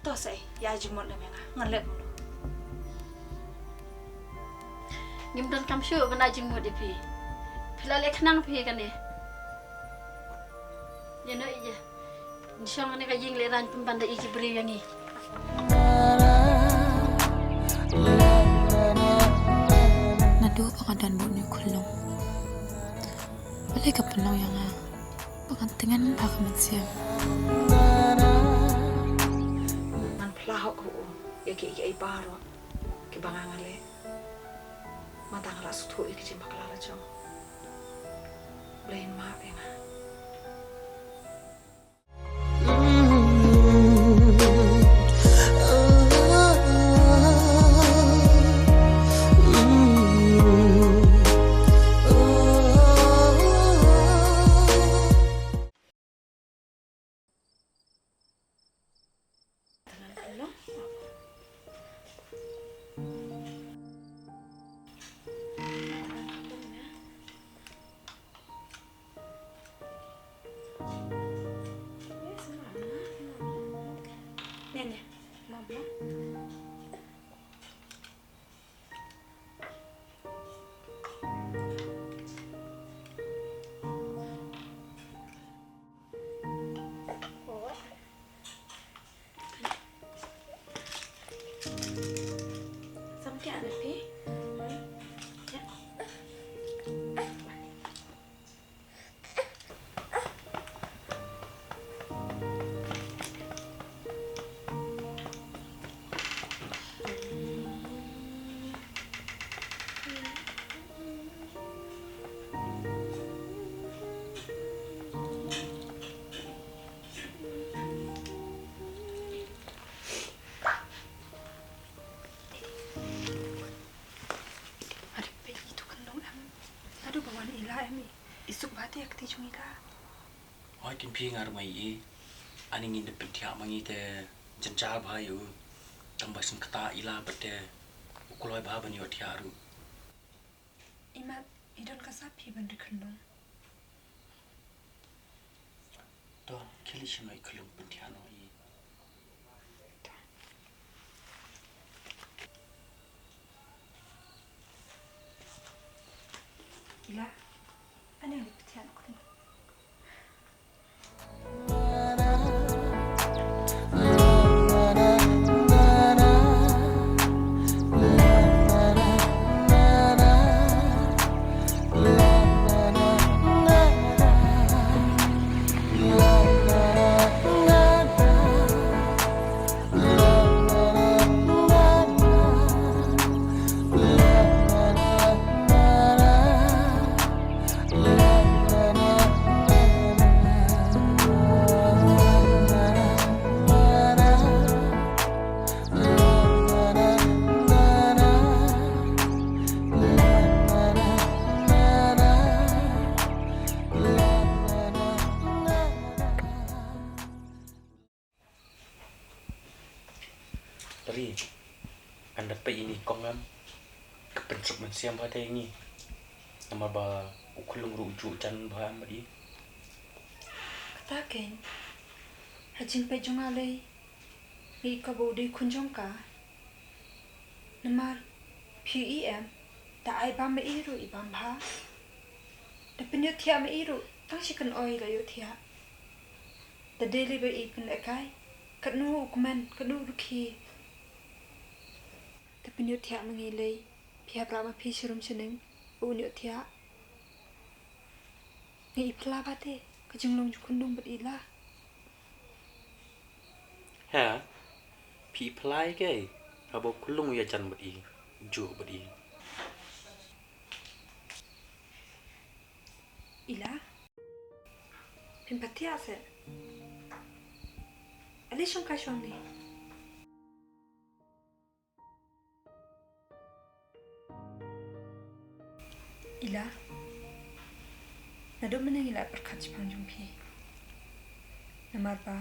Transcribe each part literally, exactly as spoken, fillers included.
To sa ïa jingmut na me nga ngan leh kumno? Ngim donkam shuh ban ai jingmut ïa phi. Phi la leh khnang phi kane. Ïa no ïa. Ngi shong kane ka ïing leh rang pynban da i ki briew ïa ngi. Naduh ba nga don bad une u khyllung, balei ka pynlong ïa nga ba ngan tngen bha ka mynsiem? Ngan phla hok ruh ïa kiei kiei baroh kiba nga nga leh. Mynta nga la sngewthuh ïa ki jingbakla la jong. Blei un map ïa nga. Are peit, itu kan long em. Aduh, ba wan i La em i. I suk bha te ïa kti jong i La. Hooid, kin phi ngar mai i. Ani ngin da pynthiah ma ngi te jynjar bha ïa u. Tang ba sngewthuh i La bad te u kloi bha ban ïohthiah ruh. Imat, i don ka sa phi ban ri khynlung. To, khie leit sha no i khyllung pynthiah noh i. To. I La, ani leit pynthiah noh khyllung. Tari, ynda peit ïa i kong em, ka pynsuk mynsiem bha te ïa ngi. Namar ba u khyllung ruh u juh jan bha em bad i. Kata keiñ, ha jingpeit jong nga lei, nga i ka ba u dei khun jong ka. Namar phi i em, da ai bam ma i ruh i bam bha. Da pynïohthiah ma i ruh, tang shi kynoi la ïohthiah. Da dei lei ba i pynlehkai, katno u kmen, katno u rkhie. Da pynïohthiah ma ngi lei, phi hap rah ma phi sharum shaneng, ba un ïohthiah. Ngi i phylla bha te, ka jinglong jong u khyllung bad i La. He, phi i phylla ïa kei, haba u khyllung u ïajan bad i, juh bad i. I La, phim pat thiah se. Ale shong kai shong ni. I La, naduh mynne ngi la pyrkhat shaphang jong phi. Namar ba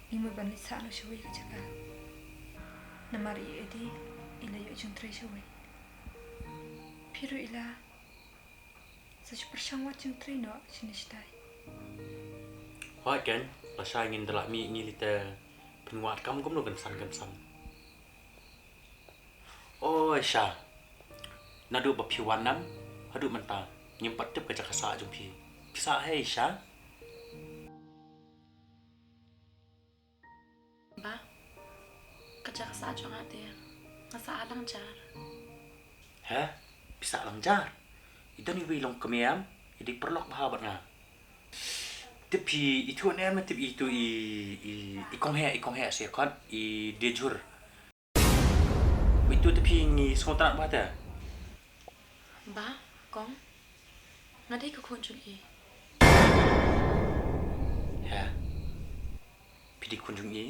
ngi mut ban leit sah noh shawei ka jaka. Namar i Edi i la ïoh jingtrei shawei. Phi ruh i La, sa shu pyrshang wad jingtrei noh shane shatai. Hooid keiñ, lashai ngin da lah mih ngi lei te Pynwad kam kumno kan san kan san. Oi Sha. Naduh ba phi wan nam haduh mynta ngim pat tip ka jaka sah jong phi. Phi sah hei Sha? Ba, ka jaka sah jong nga te nga sah lang jar. He? Phi sah lang jar? I don iwei i longkmie i dei paralok bha bad nga. Tip phi itu ne em, tip itu i, i, i kong he, i kong he se khot i Dejhur. Itu tip phi ngi sngewtynnat bha te. Ba, kong, nga dei ka khun jong i. He? Phi dei khun jong i?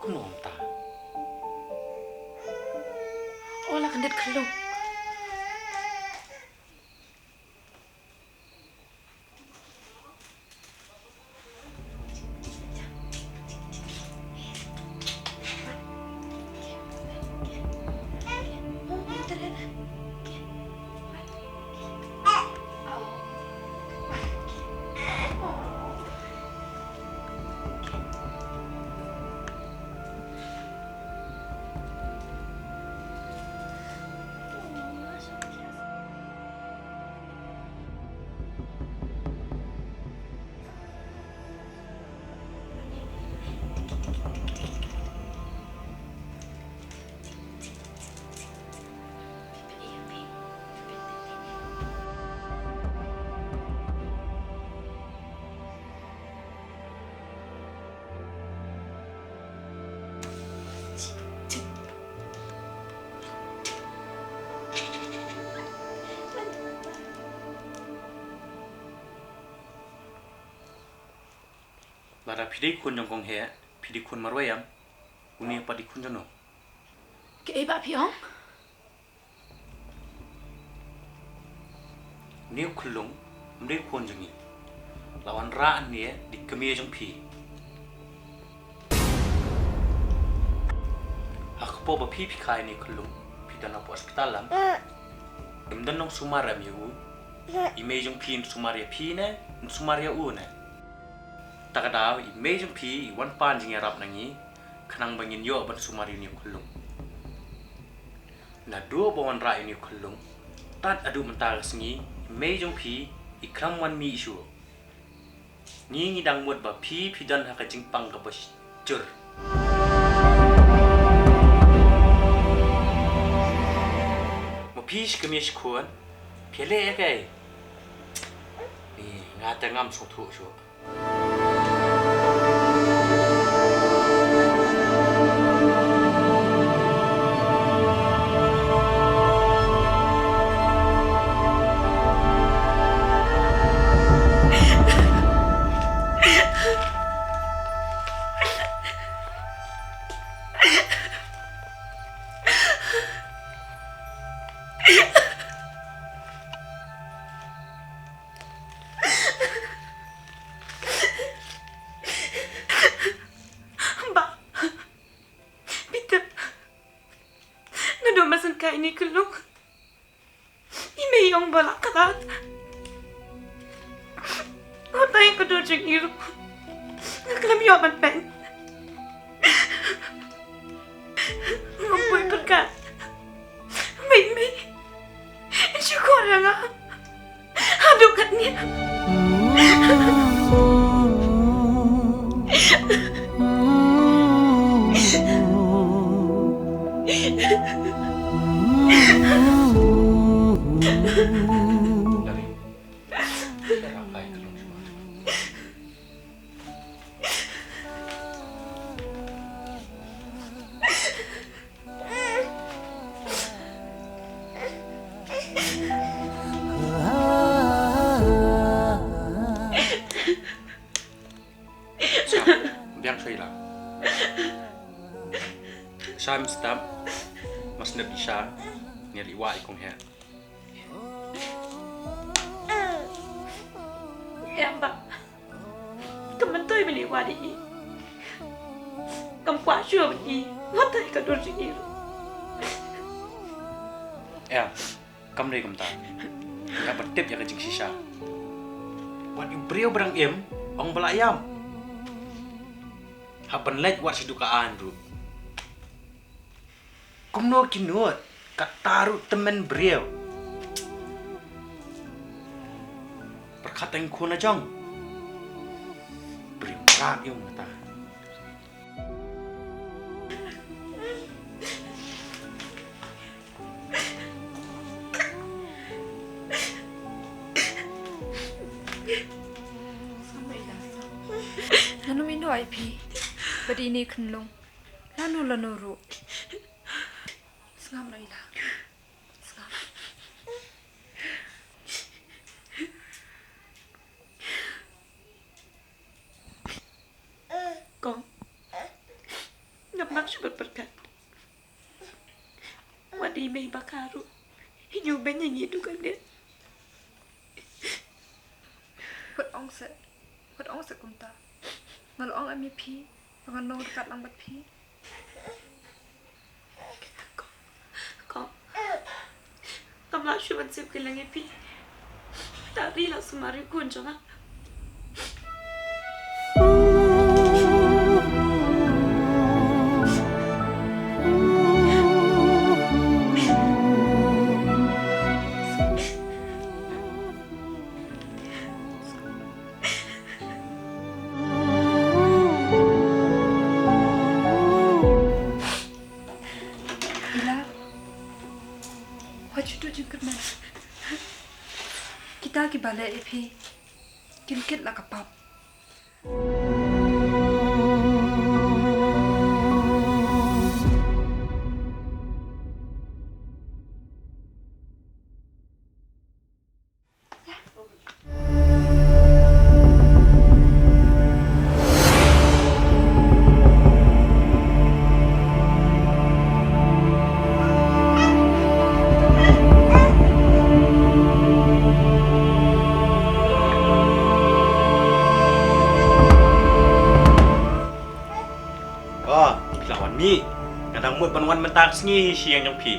Kumno mynta? O la kyndit khyllung. Lada phi dei khun jong kong he, phi dei khun marwei em? Une pat dei khun jong no? Kaei ba phi ong? Une u khyllung um dei khun jong ngi. La wanrah ne dei kmie jong phi. Ha kpoh ba phi phi kha ine u khyllung, phi don hapoh hospital lam? Im don nongsumar em ïa u? I mei jong phi yn sumar ïa phi ne yn sumar ïa u ne? Ta ka daw i mei jong phi i wan pan jingïarap na ngi khnang ba ngin ïoh ban sumar ïa une u khyllung. Naduh ba wanrah ïa une u khyllung tad haduh mynta ka sngi i mei jong phi i khlem wan mih shuh. Ngi ngi dang mut ba phi phi don ha ka jingpang kaba jur. Ma phi shi kmie shi khun phi leh ïa kaei? Ni nga te ngam sngewthuh shuh. Ba, Peter, naduh ba sngewthuh ine u khyllung i mei ong ba la khlad. Hangta ïa ka dur jong i ruh nga khlem ïoh ban peit. Ngam poi pyrkhat. Mei, mei, shu khor ïa nga. Haduh katne. Biang sha ila. Sha mynstep, ma sngewbha sha, ngin ïa wad i kong he. Em ba. Kam myntoi ban ïa wad ïa i. Kam kwah shuh ban ïa i. Wat ïa ka dur jong i. Em. Kam dei kumta. Nga ba tip ïa ka jingshisha. Wat ïa u briew ba dang im ong ba la ïam. Hap ban leit wat sha dukaan ruh. Kumno ki nud, kata ruh tymmen briew. Pyrkhat tang khun la jong. Briew mrad ïa u mata. Ngan ym ïehnoh ïa phi bad ine i khunlung lano lano ruh. Sngap noh Ila. Sngap. Kong, ngam lah shuh ban pyrkhat. Wat i mei ba ka ruh, i ñiew beiñ ïa ngi dukan ne. Wat ong seh, wat ong seh kumta. Nga la ong em ïa phi ba ngan long ryngkat lang bad phi. Kong, ngam lah shuh ban sngewkylliang ïa phi. Ta ri la sumar ïa u khun jong nga. Ila, wat shu duh jingkyrmen. Kita kiba leh ïa phi kin kit la ka pap. Oh, phi la wan mih. Nga dang mut ban wan mynta ka sngi sha ïing jong phi.